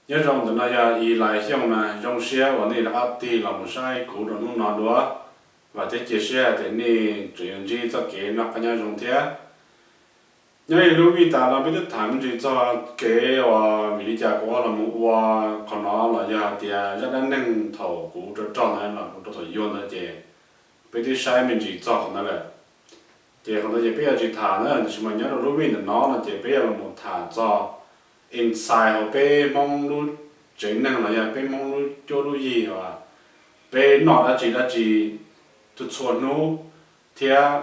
Nyob zoo, ntawm no yog Ib Lais Xyooj na, zoo siab uas nej rov qab tig los mus saib kuv rau hnub no dua. Vam thiab cia siab hais tias nej tseem yuav ntsib txoj kev noj qab nyob zoo thiab. Nyob li lub vij tas no peb twb tham me ntsis txog kev uas vim li cas kuv ho los mus ua qhov no los yog hais tias zaj dab neeg thaum kuv rog rog ntawd los rau thaum yuag ntawd ces peb twb saib me ntsis txog qhov ntawd lawm. Ces qhov ntawd ces peb yuav tsis tham na, tiam sis mas nyob rau lub vij ntawm no no ces peb yuav los mus tham txog insight hauv peb Hmoob lub tsev neeg los yog peb Hmoob lub cuab lub yig uas peb noj dab tsi dab tsi txhua txhua hnub thiab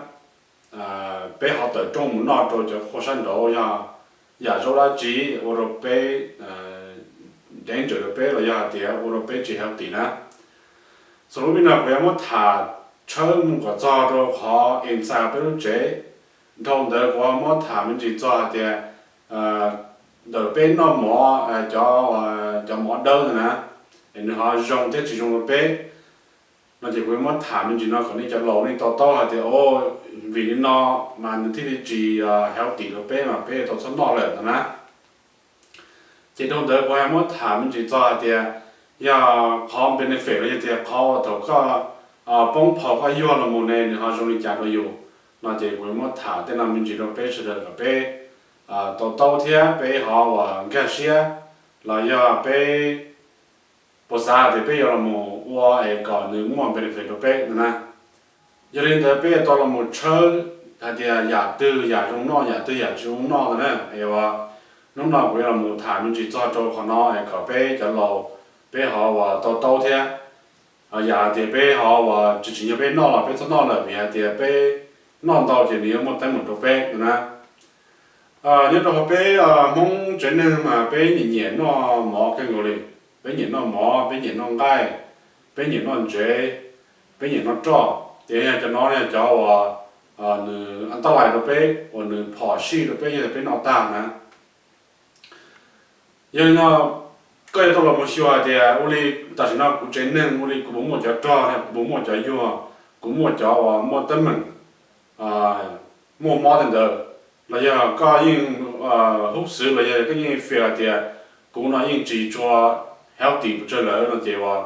peb ho tawm rooj mus noj rau cov qhua sab nraud yog yam zaub dab tsi ua rau peb danger rau peb los yog hais tias ua rau peb tsis healthy na. Txog lub vij no kuv yuav muab tham tshawb mus kom txog rau qhov insight peb lub tsev. Dhau ntawd kuv ho muab tham me ntsis txog hais tias ntawm peb noj mov, cov cov mov dawb ntawd na, nws ho zoo thiab tsis zoo rau peb no ces kuv yuav muab tham me ntsis no kom nej cov laus nej to taub hais tias o, vim li no mas nws thiaj li tsis healthy rau peb mas peb tau txhob noj lawm no na. Ces dhau ntawd kuv ho muab tham me ntsis txog hais tias yog qhov benefit los yog tias qhov uas thaum koj poob phau koj yuag los mus ne nws ho zoo li cas rau yus no ces kuv yuav muab tham tej no me ntsis rau peb sawv daws kom peb to taub thiab peb ho uas nkag siab los yog peb puas xav hais tias peb yuav los mus ua es kom nws muaj benefit rau peb no na. Yog li ntawd peb yuav tau los mus tshawb hais tias yam twg yam zoo noj yam twg yam tsis zoo noj ntawd na. Es uas hnub no kuv yuav los mus tham me ntsis txog rau qhov no es kom peb cov laus peb ho uas to taub thiab. Yam hais tias peb ho uas tsis tsim nyog peb noj los peb txhob noj lawm vim hais tias peb noj ntau ces nws yuav muaj teeb meem rau peb no na. Nyob rau hauv peb Hmoob tsev neeg mas peb nyiam nyiam noj mov kawg nkaus li. Peb nyiam noj mov, peb nyiam noj nqaij, peb nyiam noj ntsev, peb nyiam noj roj. Ces yog cov no yog cov uas nws antab lais rau peb uas nws phom sij rau peb yog peb noj tag na. Yog li no koj yuav tau los mus xyuas hais tias ua li tam sim no kuv tsev neeg ua li kuv puas muaj cov rog, kuv puas muaj cov yuag, kuv muaj cov uas muaj teeb meem, muaj mob tej ntawd, los yog koj yeej hub xwv los yog koj yeej feel hais tias kuv no yeej tsis tshua healthy pes tsawg lawm no ces uas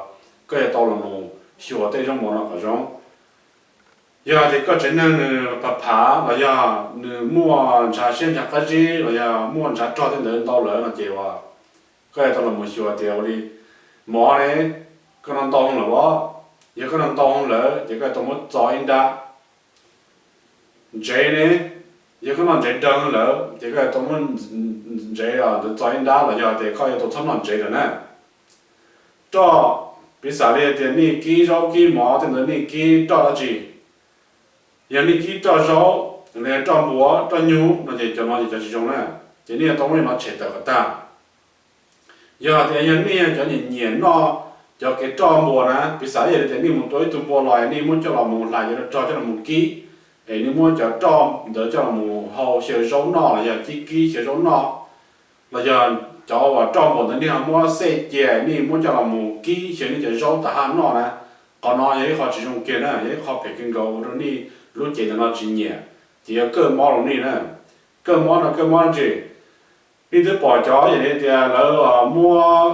koj yuav tau los mus xyuas tej zaub mov no kom zoo. Yog hais tias koj tsev neeg nws phav phav los yog nws muaj ntshav siab ntshav qab zib los yog muaj ntshav rog tej ntawd ntau lawm no ces uas koj yuav tau los mus xyuas tias ua li mov ne, koj noj ntau lawm os. Yog koj noj ntau lawm ces koj yuav tau muab txo ib nrab. Ntsev ne, yog koj noj ntsev daw lawm ces koj yuav tau muab ntsev ntawd txo ib nrab los yog tias koj yuav tau txhob noj ntsev lawm na. Roj, piv xam li tias nej kib zaub kib mov tej ntawd nej kib roj dab tsi? Yog nej kib roj zaub, roj npua, roj nyuj no ces cov no ces cov tsis zoo na, ces nej yuav tau muab li no tshem tawm kom tag. Yog tias yog nej yog cov nyiam nyiam noj cov kev roj npua na, piv xam yog li tias nej mus tua ib tug npua los nej muab coj los mus hlais cov roj coj los mus kib, es nej muab cov roj ntawd coj los mus hau xyaw zaub noj los yog kib kib xyaw zaub noj, los yog cov uas roj npua ntawd nej ho muab xej cia nej muab coj los mus kib xyaw nej cov zaub tas haj noj na, qhov no yog ib qho tsis zoo kiag na, yog ib qho phem kawg nkaus ua rau nej lub cev ntawm no tsis nyiam, ces yuav kawj mob rau nej na. Kawj mob no kawj mob dab tsi? Nej twb pom cov yam li tias lawv muab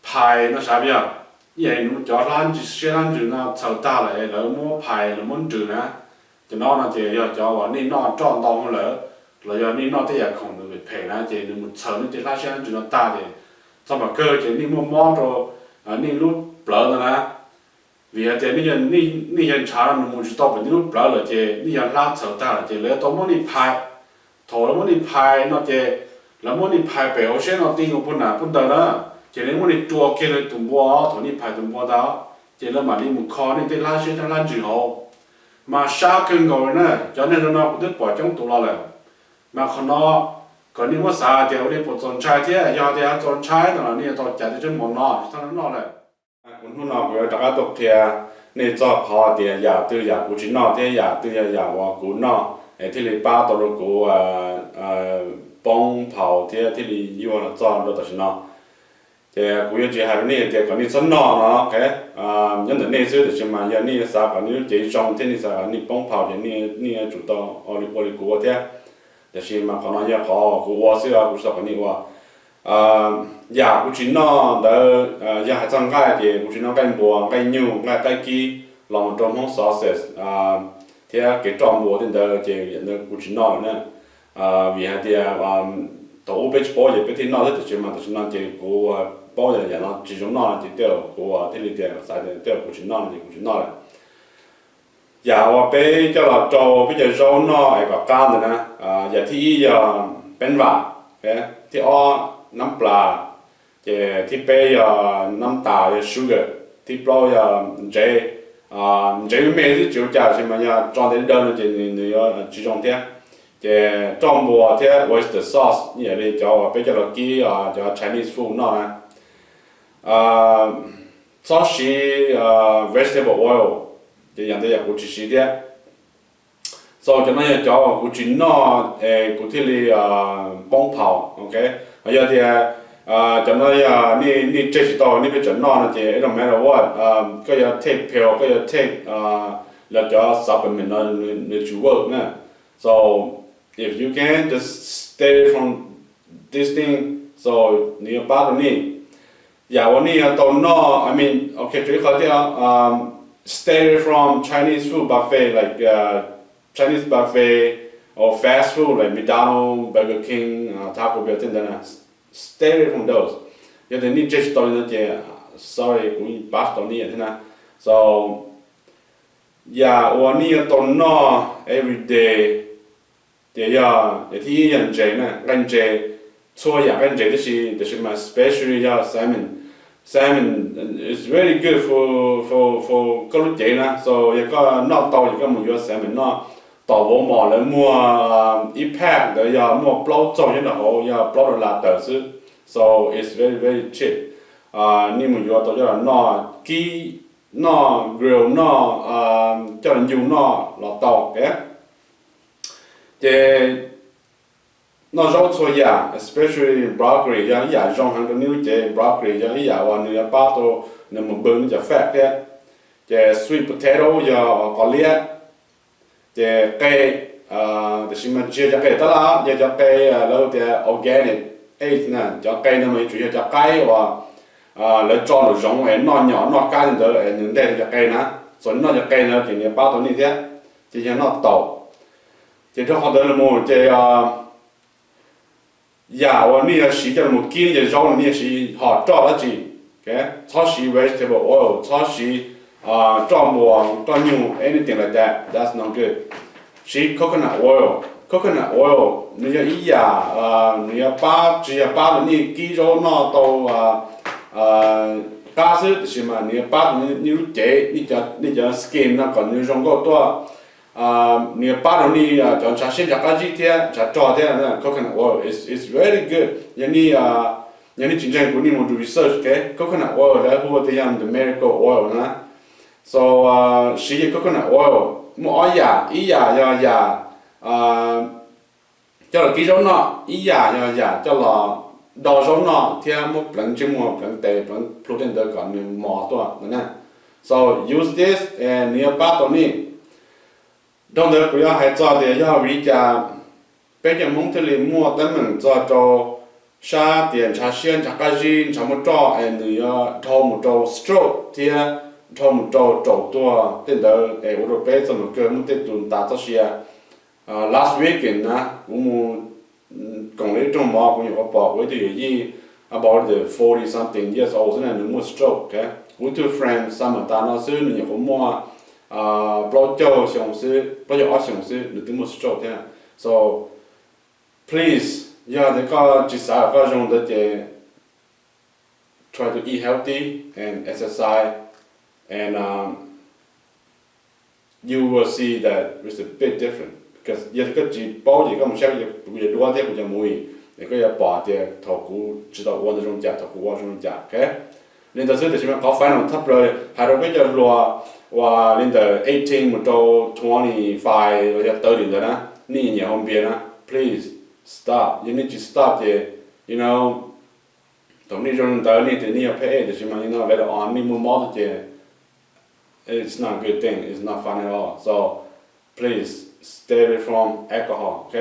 phais no sav yog, ib yam li nws cov hlab siab hlab ntsws no txhaws tag lawm es lawv muab phais lawv muab nrws na. Cov no no ces yog cov uas nej noj roj ntau lawm, los yog nej noj tej yam khoom nws phem na ces nws mus txhaws nej tej hlab siab hlab ntsws no tag ces txog mas kawg ces nej muaj mob rau nej lub plawv ntawd na. Vim hais tias nej yog ntshav no nws mus tsis tau pem nej lub plawv lawm ces nej yog hlab txhaws tag lawm ces lawv yuav tau muab nej phais. Thaum lawv muab nej phais no ces lawv muab nej phais pem hauv siab no ti mus puag nram puag ntawd na, ces lawv muab nej rua kiag li tus npua, thaum nej phais tus npua ntawd ces lawv mam li mus kho nej tej hlab siab hlab ntsws hauv. Mas sab kawg nkaus li na, cov neeg zoo no kuv twb pom coob tus los lawm. Mas qhov no kom nej muab xav tias ua li puas txaus ntshai thiab, yog tias txaus ntshai no los nej yuav tau cais tej zaub mov no tsis txhob noj lawm. Kuv hnub no kuv yuav rov qab tuaj qhia nej txog qhov tias yam twg yam kuv tsis noj thiab yam twg yog yam uas kuv noj es thiaj li pab tau rau kuv poob phau thiab thiaj li yuag los txog rau tam sim no. Ces kuv yuav tsis hais rau nej tias kom nej txhob noj no, nyob ntawm nej xwb, tiam sis mas yog nej xav kom nej lub cev zoo thiab nej xav kom nej poob phau ces nej yuav tsum tau ua li kuv ua thiab. Tiam sis mas qhov no yog qhov kuv ua xwb, kuv tsis tau kom nej ua. Yam kuv tsis noj ntawd yog hais txog nqaij ces kuv tsis noj nqaij npua, nqaij nyuj, nqaij qaib kib los mus rau Hmoob sausage thiab kev roj npua tej ntawd ces yam ntawd kuv tsis noj lawm na. Vim hais tias thaum ub peb tsis paub ces peb thiaj noj xwb, tiam sis mas tam sim no ces kuv paub yam no tsis zoo noj no ces tej zaum kuv thiaj li tias xav tias tej zaum kuv tsis noj no ces kuv tsis noj lawm. Yam uas peb coj los rau peb cov zaub noj es kom qab ntawd na, yam thib ib yog peeb vam, thib ob nab plas, ces thib peb yog nab tas yog sugar, thib plaub yog ntsev. Ntsev me me xwb tsis ua cas, tab sis mas yog tso ntev dawb no ces nws yuav tsis zoo thiab. Ces roj npua thiab oyster sauce ib yam li cov uas peb coj los kib cov Chinese food noj na. Txhob siv vegetable oil, ces yam ntawd yog kuv tsis siv thiab. So cov no yog cov uas kuv tsis noj es kuv thiaj li poob phaum, ok. Ho yog tias cov no yog nej tseg tsis tau nej pheej tsam noj no ces it don't matter what, koj yuav take pill, koj yuav take lawv cov supplement no nws tsis work na. So if you can just stay from this thing, so nws yuav pab rau nej. Yam uas nej yuav tau noj, I mean, ok, tshuav ib qho thiab, stay from Chinese food buffet, like Chinese buffet or fast food like McDonald's, Burger King, Taco Bell, tej ntawd na. Stay away from those. Yog tias nej tseg tsis tau li no ces sorry, kuv pab tsis tau nej thiab na. So yam uas nej yuav tau noj every day ces yog, yam thib ib yog ntses na, nqaij ntses, txhua yam nqaij ntses tib si, tiam sis mas especially yog salmon. Salmon is very good for, for, for koj lub cev na. So yog koj noj tau ces koj mus yuav salmon noj tom Walmart, lawv muag ib pack ntawd yog muaj plaub txog nyob rau hauv, yog plaub dollar tawm xwb. So it's very, very cheap. Nej mus yuav tau coj los noj kib, noj grill, noj coj los ncu noj los tau. Ces noj zaub txhua yam, especially broccoli yog ib yam zoo heev rau nej lub cev. Broccoli yog ib yam uas nws yuav pab tau nws mus boost nej cov fat thiab. Ces sweet potato yog qos liab. Ces qe, tiam sis mas tsis yog cov qe tab laj, yog cov qe lawv tias organic egg na. Cov qe no mas yuav tsum yog cov qaib uas lawv tso nraum zoov es noj nyom noj kab li ntawd es nws nteg cov qe na. So noj cov qe ntawd ces nws yuav pab tau nej thiab. Ces yog noj taum. Ces rau qhov ntawd los mus ces yam uas nej yuav siv coj los kib nej cov zaub no nej yuav siv hom roj dab tsi. Txhob siv vegetable oil, txhob siv roj npua, roj nyuj, anything like that, that's no good. Siv coconut oil. Coconut oil nws yog ib yam, nws yuav pab, tsis yog pab rau nej kib zaub noj tau qab xwb, tiam sis mas nws yuav pab rau nej lub cev, nej cov skin no kom nws zoo nkauj tuaj. Nws yuav pab rau nej cov ntshav siab ntshav qab zib thiab ntshav rog thiab. Coconut oil is, is really good. Yog nej, yog nej tsis ntseeg kuv nej mus do research, ok. Coconut oil lawv hu tias yog the miracle oil na. So siv coconut oil muaj ob yam, ib yam yog yam coj los kib zaub noj, ib yam yog yam coj los do zaub noj thiab muab pleev ntsej muag, pleev tes, pleev plhu tej ntawd kom nws mos tuaj no na. So use this, nws yuav pab tau nej. Dhau ntawd kuv yuav hais txog tias yog vim li cas peb cov Hmoob thiaj li muaj teeb meem txog rau sab tias ntshav siab, ntshav qab zib, ntshav muaj roj es nws yuav dhau mus rau stroke thiab dhau mus rau raum tuag tej ntawd es ua rau peb txoj moog kawg muaj tej tus ntas txoj sia. Last weekend na kuv mus koom lawv ib rooj mov, kuv nyuam qhuav pom kuv ib tug yawm yij about forty something years old xwb na, nws muaj stroke. Kuv ib tug friend xa mam tas no xwb nws nyuam qhuav muaj plaub caug xyoo xwb, plaub caug ob xyoos xwb nws twb muaj stroke thiab. So please, yog tias koj tsis xav kom koj zoo ntawd ces try to eat healthy and exercise and you will see that there's a big difference. Because yog tias koj tsis paub ces koj mus saib kuv cov duab thiab kuv cov movie es koj yuav pom tias thaum kuv tsis tau ua ntawd zoo cas, thaum kuv ua zoo li cas, ok. Li ntawd xwb, tiam sis mas qhov final thab plaws hais rau peb cov hluas uas li ntawm eighteen mus rau twenty five los yog thirty ntawd na, nej nyiam hau npias na, please stop. Yog nej tsis stop ces, you know, thaum nej zoo li ntawd nej tias nej yog phab ej, tiam sis mas you know later on nej muaj mob ces it's not a good thing, it's not fun at all. So please stay away from alcohol, ok.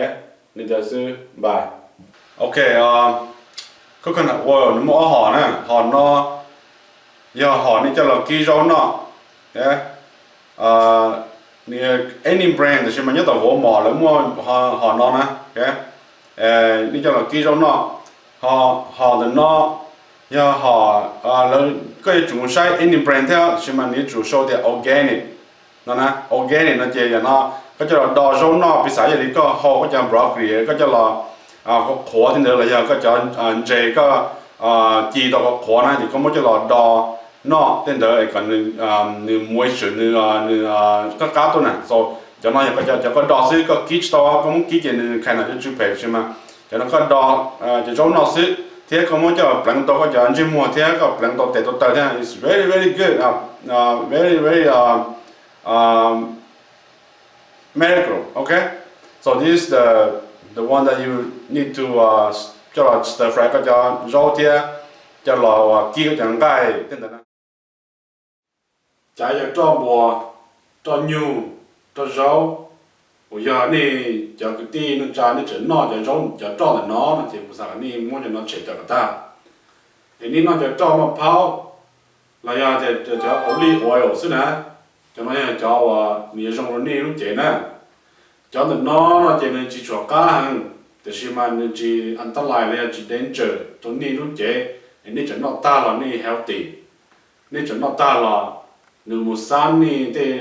Li ntawd xwb, bye. Ok, Coconut oil nws muaj ob hom na, hom no yog hom nej coj los kib zaub noj. Any brand, tab sis mas nyob tom Walmart lawv muaj hom no na. Nej coj los kib zaub noj. Hom ntawm no yog hom, koj yuav tsum mus saib any brand thiab, tab sis mas nws yuav tsum sau tias organic no na. Organic no ces yog no koj coj los do zaub noj, piv xam yog li koj hau koj cov broccoli koj coj los qhuav qhuav tej ntawd los yog koj cov ntses koj ci tau qhuav qhuav na ces koj muab coj los do noj tej ntawd kom nws moisture nws nws qab qab tuaj na. So cov no yog koj cov koj do xwb, koj kib tsis tau, koj muab kib ces nws khai no cov tsw phem, tab sis mas cov no koj do cov zaub noj xwb thiab koj muab coj pleev tau koj cov ntsej muag thiab koj pleev tau tes tau taw thiab, it's very very good, very very medical, okay. So this is the the one that you need to coj los stir fry koj cov zaub thiab coj los kib koj cov nqaij tej ntawd na. Cav yog roj npua, roj nyuj, roj zaub, uas yog nej cov kwv tij neej tsa nej tseem noj cov zaub cov roj ntawm no no ces kuv xav kom nej muab cov no tshem tawm kom tag. Es nej noj cov roj noj phaub los yog tias cov olive oil xwb na, cov no yog cov uas nws yuav zoo rau nej lub cev na. Cov ntawm no no ces nws tsis tshua qab heev, tiam sis mas nws tsis antalais los yog tsis danger rau nej lub cev. Es nej tseem noj tag los nej healthy, nej tseem noj tag los nws mus xab nej tej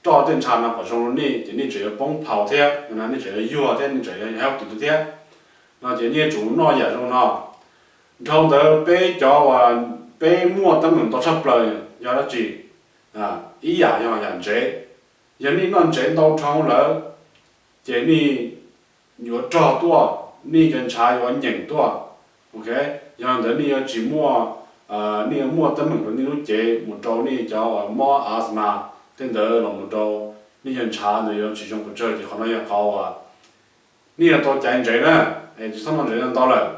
roj tej ntsha no kom zoo rau nej ces nej tseem yuav poob phau thiab, nej tseem yuav yuag thiab, nej tseem yuav healthy thiab. No ces nej tsum noj yam zoo no. Dhau ntawd peb cov uas peb muaj teeb meem ntau tshaj plaws yog dab tsi? Ib yam yog yam ntsev. Yog nej noj ntsev ntau dhau lawm ces nej yuav rog tuaj, nej cov ntshav yuav nyeem tuaj. Ok, yog ntawd nej yuav tsis muaj, nej yuav muaj teeb meem rau nej lub cev mus rau nej cov mob asthma tej ntawd los mus rau nej cov ntshav ntawd yuav tsis zoo pes tsawg ces qhov no yog qhov uas nej yuav tau caiv ntsev na, es tsis txhob noj ntsev ntau lawm.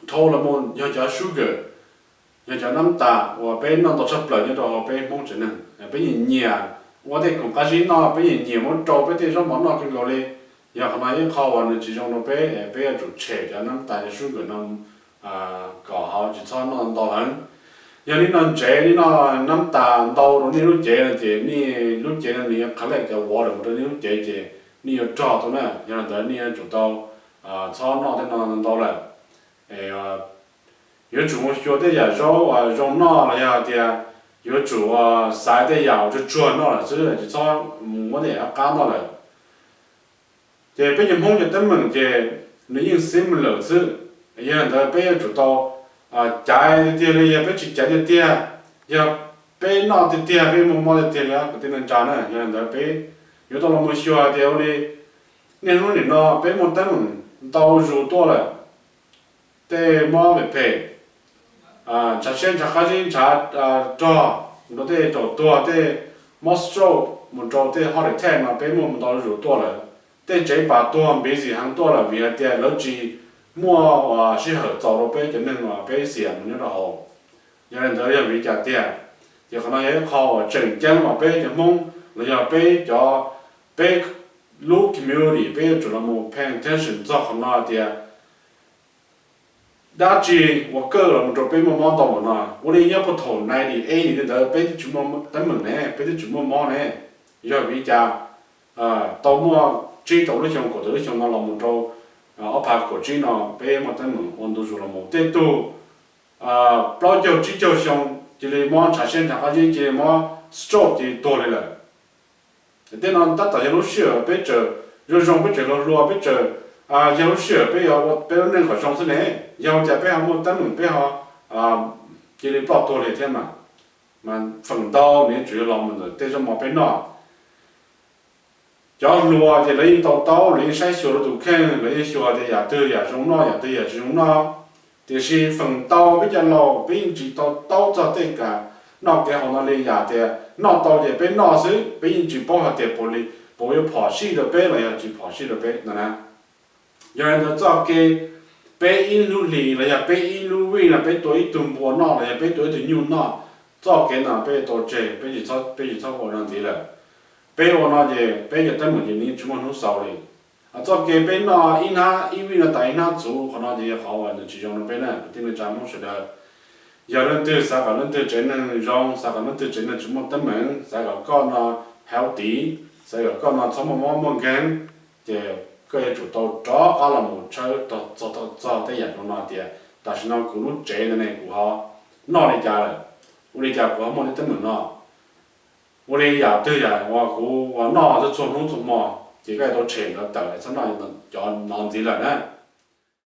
Dhau los mus yog cov sugar, yog cov nab tas uas peb noj ntau tshaj plaws nyob rau hauv peb Hmoob tsev neeg, peb nyiam nyiam ua tej khoom qab zib noj, peb nyiam nyiam muab rau peb tej zaub mov noj kawg nkaus li. Yog qhov no ib qho uas nws tsis zoo rau peb, peb yuav tsum tshem cov nab tas cov sugar no kom ho tsis txhob noj ntau heev. Yog nej noj ntsev, nej noj nab tas ntau rau nej lub cev no ces nej lub cev no nws yuav collect cov water mus rau nej lub cev ces nej yuav rog tau na. Yog li ntawd nej yuav tsum tau txhob noj tej no ntau lawm. Yuav tsum mus xyuas tej yam zaub zoo noj los yog tias yuav tsum xaiv tej yam uas tsuag tsuag noj lawm xwb, tsis txhob mus muab tej yam qab qab noj lawm. Ces peb cov Hmoob cov teeb meem ces nws yeej similar xwb. Yog li ntawd peb yuav tsum tau caiv tiag tiag li, yog peb tsis caiv tiag tiag, yog peb noj tiag tiag peb muaj mob tiag tiag li kwv tij neej tsa na, yog li ntawd peb yuav tau los mus xyuas tias ua li niaj hnub nim no peb muaj teeb meem ntau zus tuaj lawm. Tej mob phem phem, ntshav siab ntshav qab zib ntshav rog, mus rau tej raum tuag, tej mob stroke, mus rau tej heart attack no peb muaj ntau zus tuaj lawm. Tej tsev pam tuag busy heev tuaj lawm vim hais tias lawv tsis muaj sij hawm txaus rau peb cov neeg uas peb xiam mus nyob rau hauv. Yog li ntawd yog vim li cas tiag? Ces qhov no yog ib qho uas tseem ceeb uas peb cov Hmoob los yog peb cov, peb lub community peb yuav tsum los mus pay attention txog qhov no tias dab tsi ua kawj los mus rau peb muaj mob ntau npaum no. Ua li nyob puag thaum nineteen eighty li ntawd peb twb tsis muaj teeb meem ne, peb twb tsis muaj mob ne. Yog vim li cas tau muaj tsib rau lub xyoo, kaum tawm lub xyoo no los mus rau ob phav kaum tsib no peb muaj teeb meem ua ntu zus los mus. Tej tug plaub caug tsib caug xyoo cia li mob ntshav siab ntshav qab zib, cia li mob stroke, cia li tuag li lawm. Tej no tab tom yog lub sij hawm peb tseem zoo zoo, peb tseem hluas hluas, peb tseem, yog lub sij hawm peb yuav ua peb lub neej kom zoo xwb ne. Yog ua cas peb ho muaj teeb meem peb ho cia li ploj tuag li thiab mas? Mas feem ntau nws yuav tsum yog los mus ntawm tej zaub mov peb noj. Cov hluas ces lawv yeej to taub, lawv yeej saib xyuas lawv tus kheej, lawv yeej xyuas tias yam twg yam zoo noj, yam twg yam tsis zoo noj. Tiam sis feem ntau peb cov laus peb yeej tsis to taub txog tej kam noj kev haum no li, yam tias noj tau ces peb noj xwb, peb yeej tsis paub hais tias puas li, puas yuav phom sij rau peb los yog tsis phom sij rau peb no na. Yog li ntawd txoj kev peb ib lub hlis los yog peb ib lub vij no peb tua ib tug npua noj los yog peb tua ib tug nyuj noj, txoj kev no peb tau tseg, peb tsis txhob ua no ntxiv lawm. Peb ua no ces peb cov teeb meem ces nws yeej tsis muaj hnub xaus li. Txoj kev peb noj ib hnab ib vij no tas ib hnab txhuv, qhov no ces yog qhov uas nws tsis zoo rau peb na kwv tij neej tsa Hmoob sawv daws. Yog leej twg xav kom leej twg tsev neeg zoo, xav kom leej twg tsev neeg tsis muaj teeb meem, xav kom koj no healthy, xav kom koj no txhob muaj mob muaj nkeeg, ces koj yuav tsum tau rov qab los mus tshawb txog txog tej yam zoo no tias tam sim no kuv lub tsev ntawd ne kuv ho noj li cas lawm, ua li cas kuv ho muaj tej teeb meem no. Ua li yam twg yam uas kuv uas noj txhua txhua hnub txhua hmo, ces koj yuav tau tshem ntawd tawm, txhob noj cov no ntxiv lawm na.